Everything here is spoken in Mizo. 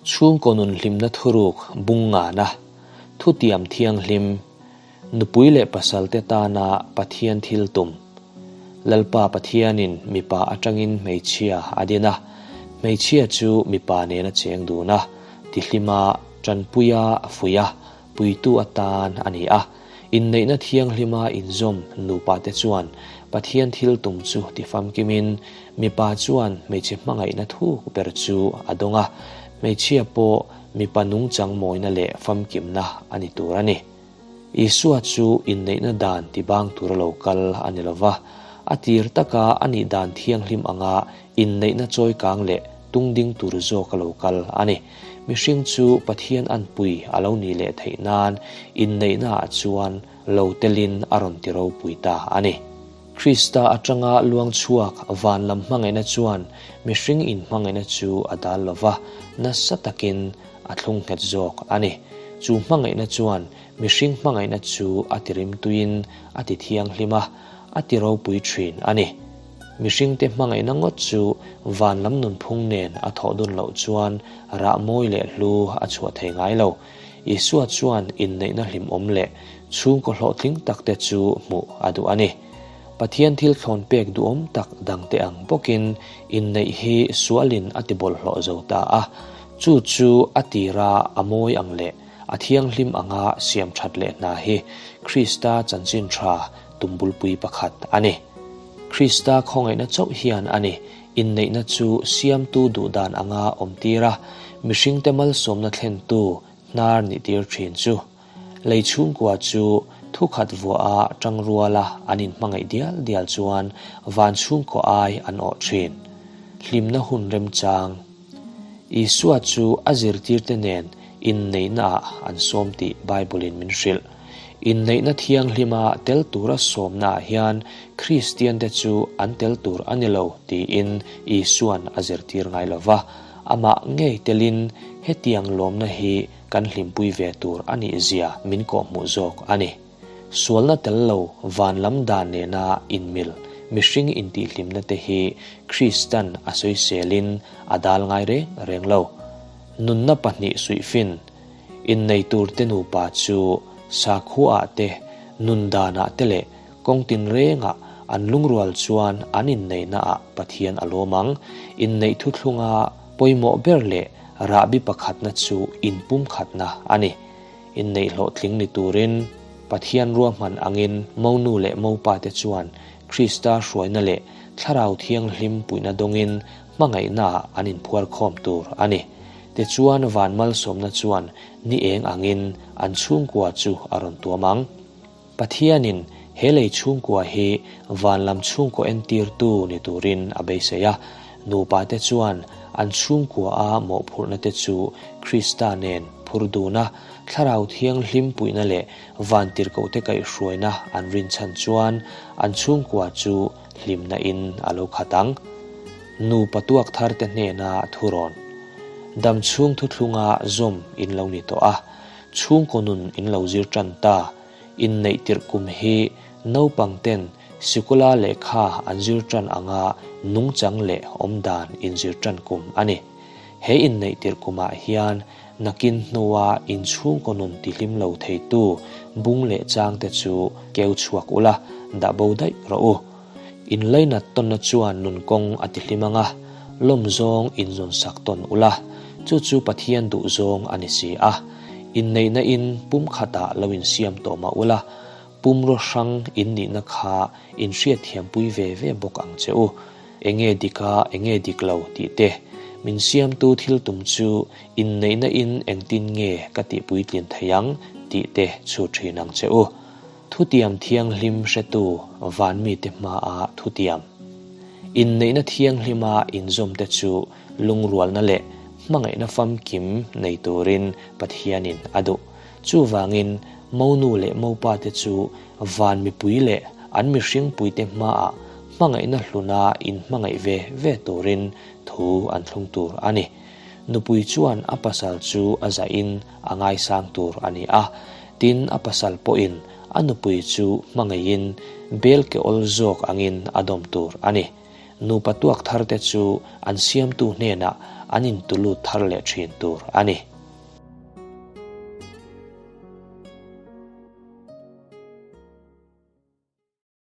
Chhungkaw nun hlimna thuruk bung ngana thutiam thianghlim, nupui leh pasalte tana Pathian thil tum. Lalpa Pathianin mipa atangin hmeichhia a din a, hmeichhia chu mipa nena cheng dun a, tihlima, tanpuia, fuih a, puitu atan a ni a. Inneihna thianghlima inzawm nupate chuan Pathian thil tum chu tifamkimin mipa chuan hmeichhe hmangaihna thuk ber chu a dawng a, hmeichhia pawh mipa nungchang mawina leh famkimna a ni tur a ni. Isua chu inneihna dan tibang tura lo kal a ni lova, a tir taka a nih dan thianghlim anga inneihna chawikang leh tungding tur zawk a lo kal a ni. Mihring chu Pathian anpui a lo nih leh theih nan inneihnaah chuan lo telin a rawn ti ropui ta a ni. Krista atanga luang chhuak van lam hmangaihna chuan mihring inhmangaihna chu a dal lo va, nasa takin a thlung nghet zawk a ni. Chu hmangaihna chuan mihring hmangaihna chu a ti rimtuiin a ti thianghlim a, a ti ropui thin a ni. Mihringte hmangaihna ngawt chu van lam nunphung nen a thawh dun loh chuan rah mawi leh hlu a chhuah thei ngai lo. Isua chuan inneihna hlimawm leh chhungkaw hlawhtling takte chu hmuh a duh a ni. Pathian thil thlawn pek duhawm tak dangte ang bawkin inneih hi sualin a ti bawlhhlawh zo ta a. Chu chu a tira a mawi ang leh a thianghlim anga siam that leh hna hi Krista chanchin tha tumbulpui pakhat a ni. Krista khawngaihna chauh hian a ni inneihna chu siamtu duh dan anga awm tir a, mihringte malsawmna thlentu hnar nih tir thin chu. Lei chhungkua chu thukhat vuaha tangruala an inhmangaih dial dial chuan van chhungkaw ai an awh thin. Hlimna hun remchang. Isua chu a zirtirte nen inneihnaah an sawm tih Bible-in min hrilh. Inneihna thianghlima tel tura sawmnaah hian Kristiante chu an tel tur a ni lo tiin Isua'n a zirtir ngai lo va, amah ngei telin hetiang lawmna hi kan hlimpui ve tur a nih zia min kawhhmuh zawk a ni. Sualna tel lo van lam dan nena inmil mihring intihhlimna te hi Kristan a sawiselin a dal ngai reng reng lo. Nunna pahnih suihfin innei tur te nupa chu sakhuaah te, nun danah te leh kawng tinrengah an lungrual chuan an inneihnaah Pathian a lawm ang. Inneih thuthlunga pawimawh ber leh rahbi pakhatna chu inpumkhatna a ni. Inneih hlawhtling ni turin Pathian ruahman angin monu leh mopa te chuan Krista hruaina leh Thlarau Thianghlim puihna dawngin hmangaihnaah an inphuar khawm tur a ni. Tichuan van malsawmna chuan ni eng angin an chhungkua chu a rawn tuam ang. Pathianin he lei chhungkua hi van lam chhungkaw entirtu ni turin a beisei a. Nupa te chuan an chhungkua a mawhphurhna te chu Krista nen phur dun a, Thlarau Thianghlim puihna leh vantirhkohte kaihhruaina an rinchhan chuan an chhungkua chu hlimna in a lo khat ang. Nupa tuak thar te hnena thurawn. Dam chhung thuthlunga zawm in lo ni tawh a, chhungkaw nun in lo zir tan ta. Inneih tirh kum hi naupang ten sikula lehkha an zir tan anga nungchang leh awmdan inzir tan kum a ni. He inneih tirh kumah hian nakin hnua inchhungkaw nun tihlim lo theitu bung leh changte chu keu chhuak ula, dah bo daih rawh u. Inlainat tawnna chuan nun kawng a tihlim ang a, lawm zawng inzawnsak tawn ula, chu chu Pathian duh zawng a ni si a. Inneihna in pum khatah lo insiam tawh mah ula, pumraw hrang in nihna kha inhriatthiampui ve ve bawk ang che u. Enge dik a, enge dik lo tih te, min siamtu thil tum chu inneihna in engtin nge ka tihpuitlin thei ang tih te chhut thin ang che u. Thutiam thianghlim hretu van mite hmaa thutiam. Inneihna thianghlima inzawmte chu lungrualna leh hmangaihna famkim nei turin Pathianin a duh. Chuvangin, monu leh mopate chu van mipui leh an mihringpuite hmaah hmangaihna hluna inhmangaih ve ve turin thu an thlung tur a ni. Nupui chuan a pasal chu a zahin a ngaisang tur a ni a, tin a pasal pawhin a nupui chu hmangaihin bel ke awl zawk angin a dawm tur a ni. Nupa tuak tharte chu an siamtu hnenah an intulut thar leh thin tur a ni.